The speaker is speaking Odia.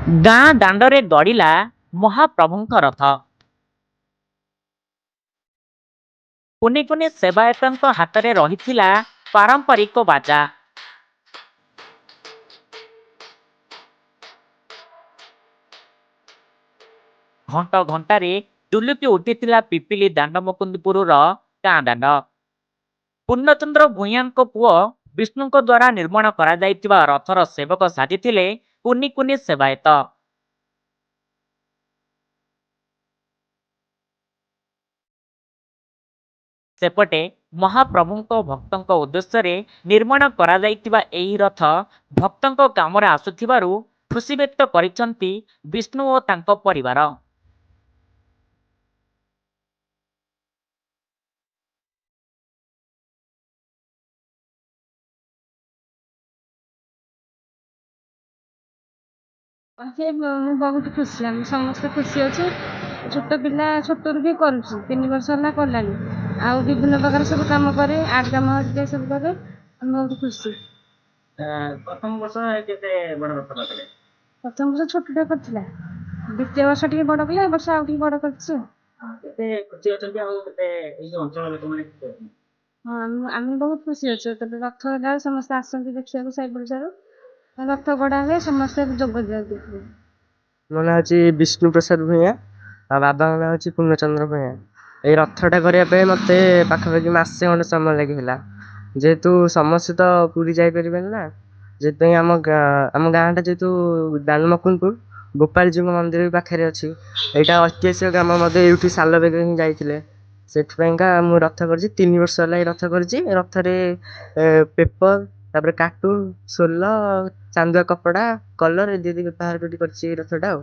ଗାଁ ଦାଣ୍ଡରେ ଗଡ଼ିଲା ମହାପ୍ରଭୁଙ୍କ ରଥ। କୁନି କୁନି ସେବାୟତଙ୍କ ହାତରେ ରହିଥିଲା ପାରମ୍ପରିକ ବାଜା। ଘଣ୍ଟ ଘଣ୍ଟାରେ ଦୁଲୁକି ଉଠିଥିଲା ପିପିଲି ଦାଣ୍ଡମୁକୁନ୍ଦପୁରର ଗାଁ ଦାଣ୍ଡ। ପୂର୍ଣ୍ଣଚନ୍ଦ୍ର ଭୂୟାଁଙ୍କ ପୁଅ ବିଷ୍ଣୁଙ୍କ ଦ୍ୱାରା ନିର୍ମାଣ କରାଯାଇଥିବା ରଥର ସେବକ ସାଜିଥିଲେ କୁନି କୁନି ସେବାୟତ। ସେପଟେ ମହାପ୍ରଭୁଙ୍କ ଭକ୍ତଙ୍କ ଉଦ୍ଦେଶ୍ୟରେ ନିର୍ମାଣ କରାଯାଇଥିବା ଏହି ରଥ ଭକ୍ତଙ୍କ କାମରେ ଆସୁଥିବାରୁ ଖୁସି ବ୍ୟକ୍ତ କରିଛନ୍ତି ବିଷ୍ଣୁ ଓ ତାଙ୍କ ପରିବାର। ସେ ମୁଁ ବହୁତ ଖୁସି, ଆମେ ସମସ୍ତେ ଖୁସି ଅଛୁ। ଛୋଟ ପିଲା ଛୋଟରୁ ବି କରୁଛି, 3 ବର୍ଷ ହେଲା କଲାଣି। ଆଉ ବିଭିନ୍ନ ପ୍ରକାର ସବୁ କାମ କରେ, ଆର୍ଟ କାମ ହେରିକା ସବୁ କରେ। ଆମେ ବହୁତ ଖୁସି। ପ୍ରଥମ ବର୍ଷ କେତେ ବଡ଼ ରଥ କରିଥିଲେ? ପ୍ରଥମ ବର୍ଷ ଛୋଟଟା କରିଥିଲା, ଦ୍ୱିତୀୟ ବର୍ଷ ଟିକେ ବଡ଼ କଲା, ଏ ବର୍ଷ ଆଉ ଟିକେ ବଡ଼ କରିଛୁ। କେତେ ଖୁସି ଅଛନ୍ତି ଆଉ କେତେ ଏଇ ଯୋଉ ଅଞ୍ଚଳ ଲୋକମାନେ ଖୁସି ଅଛନ୍ତି? ହଁ, ଆମେ ବହୁତ ଖୁସି ଅଛୁ। ଯେତେବେଳେ ରଥ ହେଲା ସମସ୍ତେ ଆସନ୍ତି ଦେଖିବାକୁ ସାହି ପଡ଼ିଶାରୁ, ରଥ ଗଢ଼ା ହୁଏ, ସମସ୍ତେ ଯୋଗ ଦିଅନ୍ତି। ମୋ ନାଁ ହେଉଛି ବିଷ୍ଣୁ ପ୍ରସାଦ ଭୂୟାଁ ଆଉ ବାବାଙ୍କ ନାଁ ହେଉଛି ପୂର୍ଣ୍ଣଚନ୍ଦ୍ର ଭୂୟାଁ। ଏଇ ରଥଟା କରିବା ପାଇଁ ମୋତେ ପାଖାପାଖି ମାସେ ଖଣ୍ଡେ ସମୟ ଲାଗିଥିଲା। ଯେହେତୁ ସମସ୍ତେ ତ ପୁରୀ ଯାଇପାରିବେନି ନା, ସେଥିପାଇଁ ଆମ ଗାଁଟା ଯେହେତୁ ଦାନମକୁନ୍ଦପୁର ଗୋପାଳଜୀଉଙ୍କ ମନ୍ଦିର ବି ପାଖରେ ଅଛି। ଏଇଟା ଐତିହାସିକ ଗ୍ରାମ ମଧ୍ୟ, ଏଇଠୁ ସାଲବେଗ ହିଁ ଯାଇଥିଲେ। ସେଥିପାଇଁକା ମୁଁ ରଥ କରିଛି। 3 ବର୍ଷ ହେଲା ଏଇ ରଥ କରିଛି। ରଥରେ ପେପର୍, ତାପରେ କାର୍ଟୁନ୍, ସୋଲ, ଚାନ୍ଦୁଆ କପଡ଼ା, କଲର୍ ଇତ୍ୟାଦି ବ୍ୟବହାର କରି କରିଛି ଏଇ ରଥଟା ଆଉ।